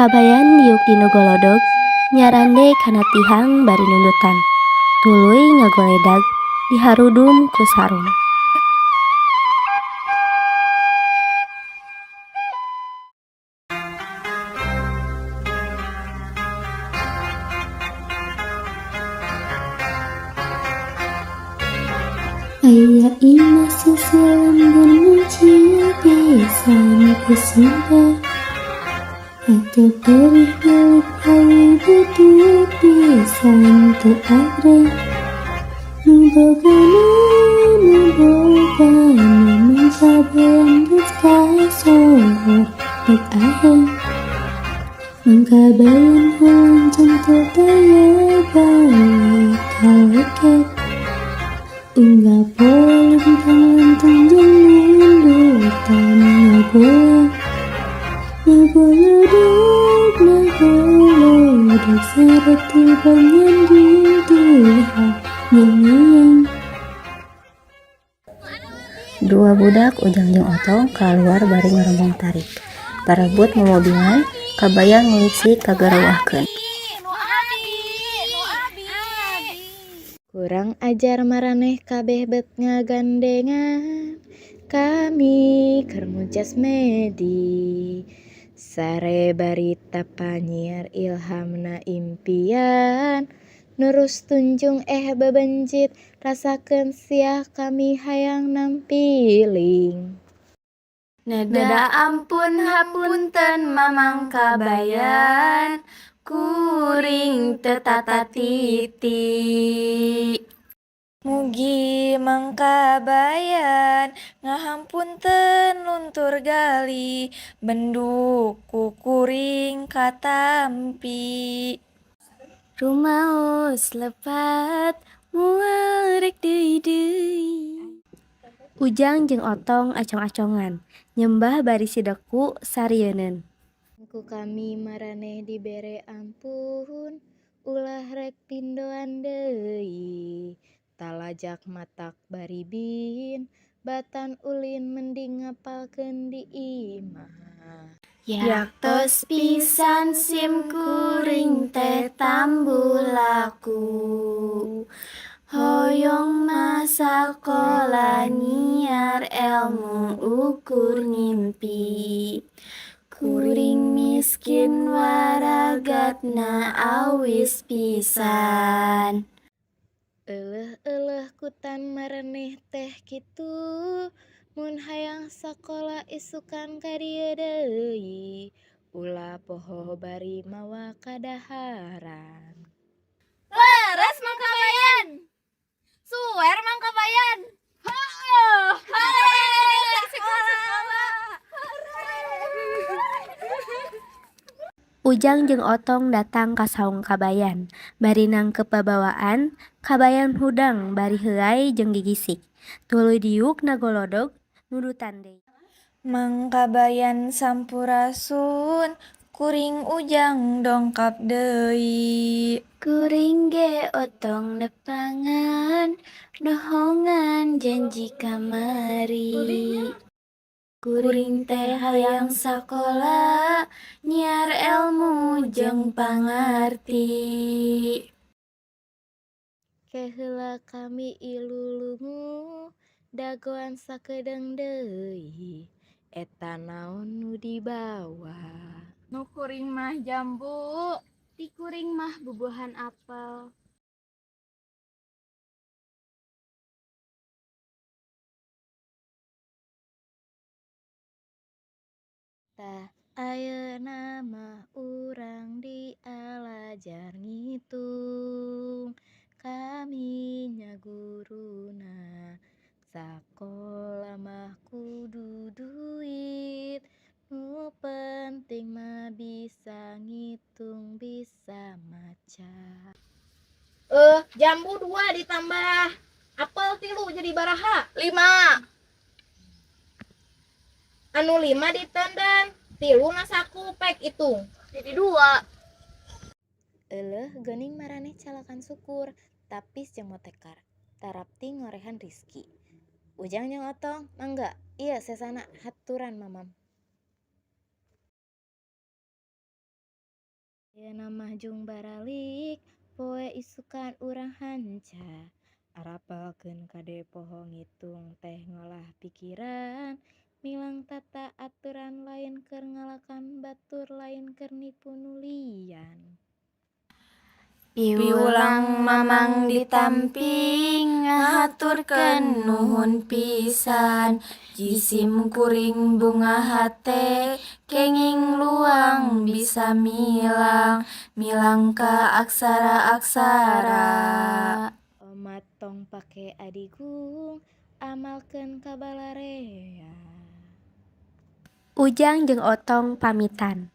Kabayan diuk dinu golodog nyarande kana tihang bari nundutan, tuluy ngagoledag diharudum ku sarung. Aya imah sisi lembur mencil pisan ku simpah. Atuh perih milik awi butut pisan teu agreng. Nu bogana nu bogana Mang Kabayan geus kasohor rek aheng. Mang Kabayan hoyong centil taya gawe kaleket. Unggal poe lintang-lentung jeung nundutan ngagoleh. Ngagolodog ngagolodog sare tiba nyanding tihang nyengeng. Dua budak Ujang jeung Otong kaluar bari ngarombong tarik. Parebut momobilan, Kabayan nguliksi kagareuwahkeun. Kurang ajar maraneh kabeh bet ngagandengan kami keur mujas medi. Sare barita panyiar ilhamna impian nurus tunjung eh bebenjit rasakeun sia kami hayang nampiling. Neda ampun hapunten Mamang Kabayan kuring teu tata titi. Mugi Mang Kabayan ngahampunten luntur gali bendu ku kuring katampi. Rumaos lepat moal rek deui-deui. Ujang jeung Otong acong-acongan, nyembah bari sideku sarieuneun. Ku kami maraneh dibere ampun ulah rek pindoan deui. Talajak matak baribin batan ulin mending ngapalkeun di imah. Yaktos pisan sim kuring teh tambuh laku. Hoyong mah sakola nyiar elmu ukur ngimpi. Kuring miskin waragatna awis pisan. Euleuh-euleuh kutan maraneh teh kitu mun hayang sakola isukan ka dieu deui. Ulah poho bari mawa kadaharan. Leres Mang Kabayan. Suwer Mang Kabayan. Heueuh. Hore. Ujang jeung Otong datang ka saung Kabayan, bari nangkep babawaan, Kabayan hudang bari heuay jeung gigisik. Tuluy diuk ngagolodog nundutan deui. Mang Kabayan sampurasun kuring Ujang dongkap deui. Kuring ge Otong nepangan nohongan janji kamari. Kuring teh hayang sakola nyiar elmu jeung pangarti. Ke heula kami ilulungu dagoan sakedeung deui. Eta naon nu dibawa? Nu kuring mah jambu, ti kuring mah bubuahan apel. Tah ayeuna mah urang dialajar ngitung. Kami nya guruna sakola mah kudu duit. Nu penting mah bisa ngitung bisa maca. Jambu 2 ditambah apel 3 jadi baraha? 5. Anu 5 ditenden, 3 na saku pek hitung. Jadi 2. Euleuh geuning maraneh calakan syukur, tapis jeung motekar, tarapti ngorehan rizki. Ujang jeung Otong, mangga, ieu sesana haturan mamam. Ayeuna mah jung baralik, poe isukan urang hanca. Arapalkeun kade poho ngitung teh ngolah pikiran. Milang tata aturan lain keur ngalakan batur lain keur nipu nulian. Piwulang Mamang ditampi ngahaturkeun nuhun pisan. Jisim kuring bungah hate kenging luang bisa milang milang ka aksara-aksara. Omat tong pake adigung amalkeun ka balarea. Ujang jeung Otong pamitan.